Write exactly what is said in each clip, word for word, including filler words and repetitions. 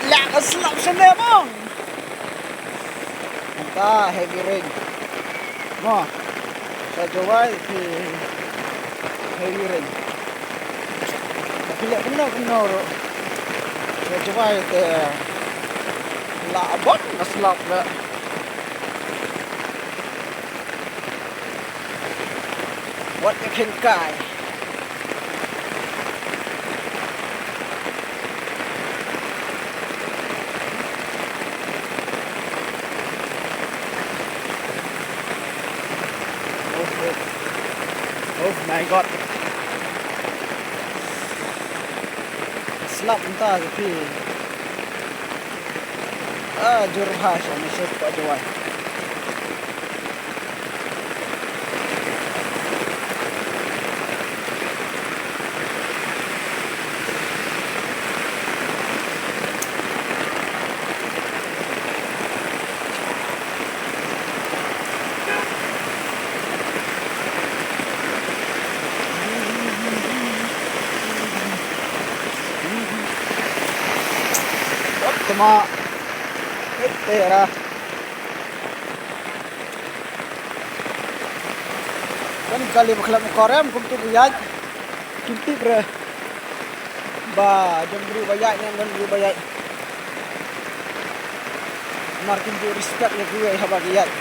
Ïa ka slap shane mo. Mynta heavy rain. Mo. Sha Jowai ki heavy rain. Ki leh kumno kumno ruh. Sha Jowai te la bot ka slap la. Wat ïa khein kai. Oh, oh. Oh my God. Slap mynta ka phi. Ah, jur bha sha ni sha Jowai. Tama. Tera. Kan kali ba khlem korem kum tu ïaid. Kim tip re. Ba jong briew ba ïaid ne don briew ba ïaid. Mar kim tu respect ïa kiwei haba ki ïaid.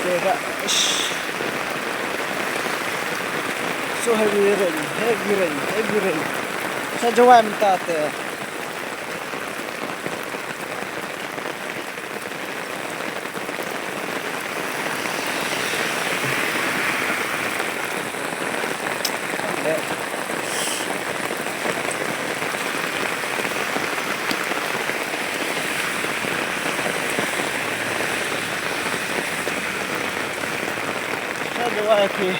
Te da, ish. So heavy rain, heavy rain, heavy rain. Sha Jowai mynta te. Sha Jowai ki.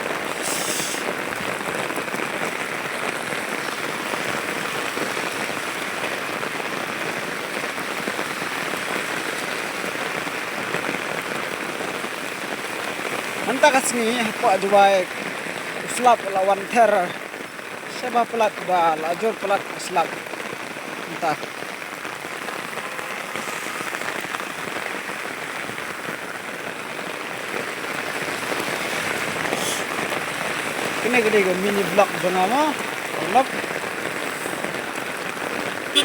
Mynta ka sngi hapoh Jowai u slap u la wan ther. Sha ba palat ba la jur palat u slap. Mynta. Kane ka dei ka mini vlog jong nga mo. Vlog.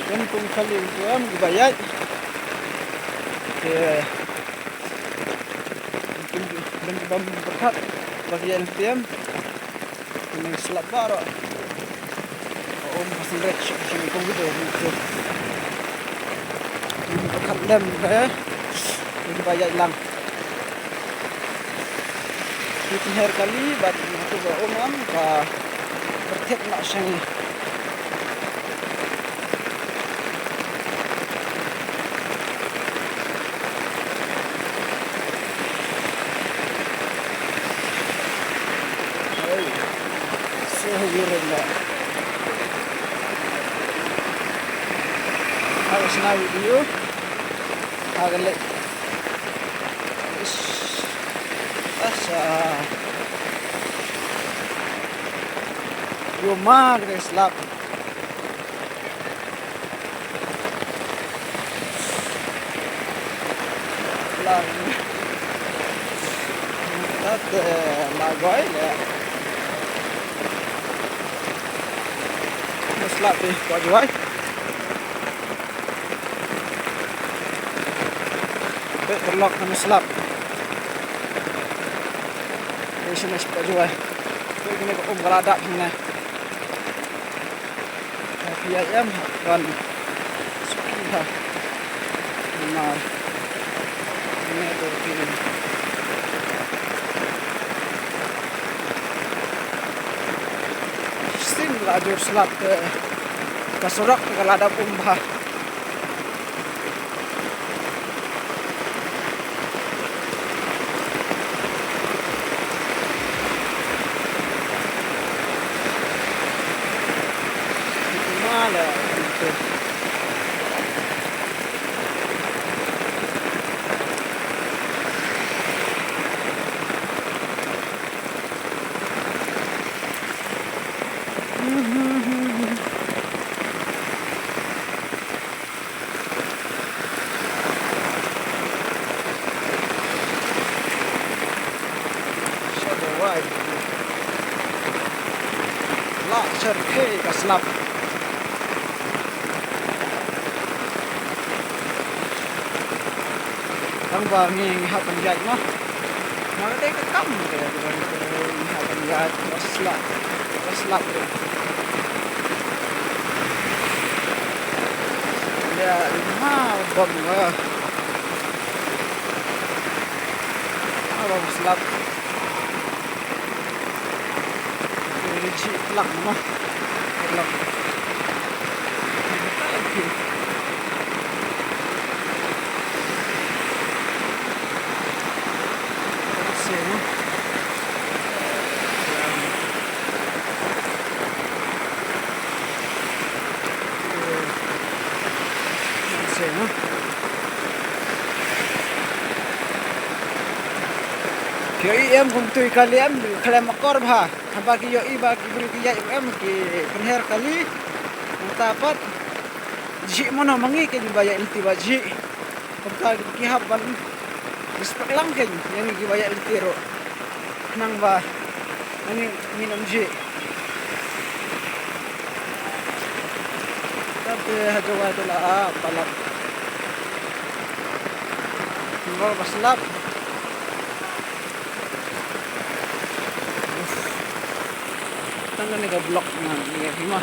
Kan kum kali kum kiba ïaid. Te kum kum kiba pyrkhat ba ki ïaid na T M. Kane slap baroh. Ka um ka sngewrit sha ka video YouTube. Ka khat lem ka, eh. Ka ba ïaid lang. Ki tynher kali bad ka um am ka pyrthit ma sha ngi. Oi. So heavy rain da. Harus na video. Agak lek. Ish. Asa. Yo ma kena slap. Lang. Tat, eh, magoi le. Slap di, kua juai. Pek perlok kena slap. Di sini spot juai. Pek kena ke um kala dak sini. Phi ïa em ha ban suki ha. Namar ne to phi sting la jur slap te ka surok te ka la dap um bha. Sher, eh, ka slap. Tang ba ngi, ngi hap ban ïaid mo. Nga kata ka kam ka, ka, ka, ngi hap ban ïaid, ba slap, ba slap ruh. Ïa, ma bom ka. Ma bom slap. Ki jih lang mo. Lang. Sien mo. Sien mo. Phi ïohi em kumtu i kali em, khlem akor bha. Haba ki ïohi ba ki briew ki ïaid em, ki pynher kali. Nangta pat jih mano, ma ngi kein ba ïaid lynti ba jih. Kumta ki hap ban respect lang kein ïa ngi kiba ïaid lynti ruh. Khnang ba ma ngi ngin ym jih. Te ha Jowai te la, ah, palat. Nangor ba slap. Tang kane ka block na, ïa, hima.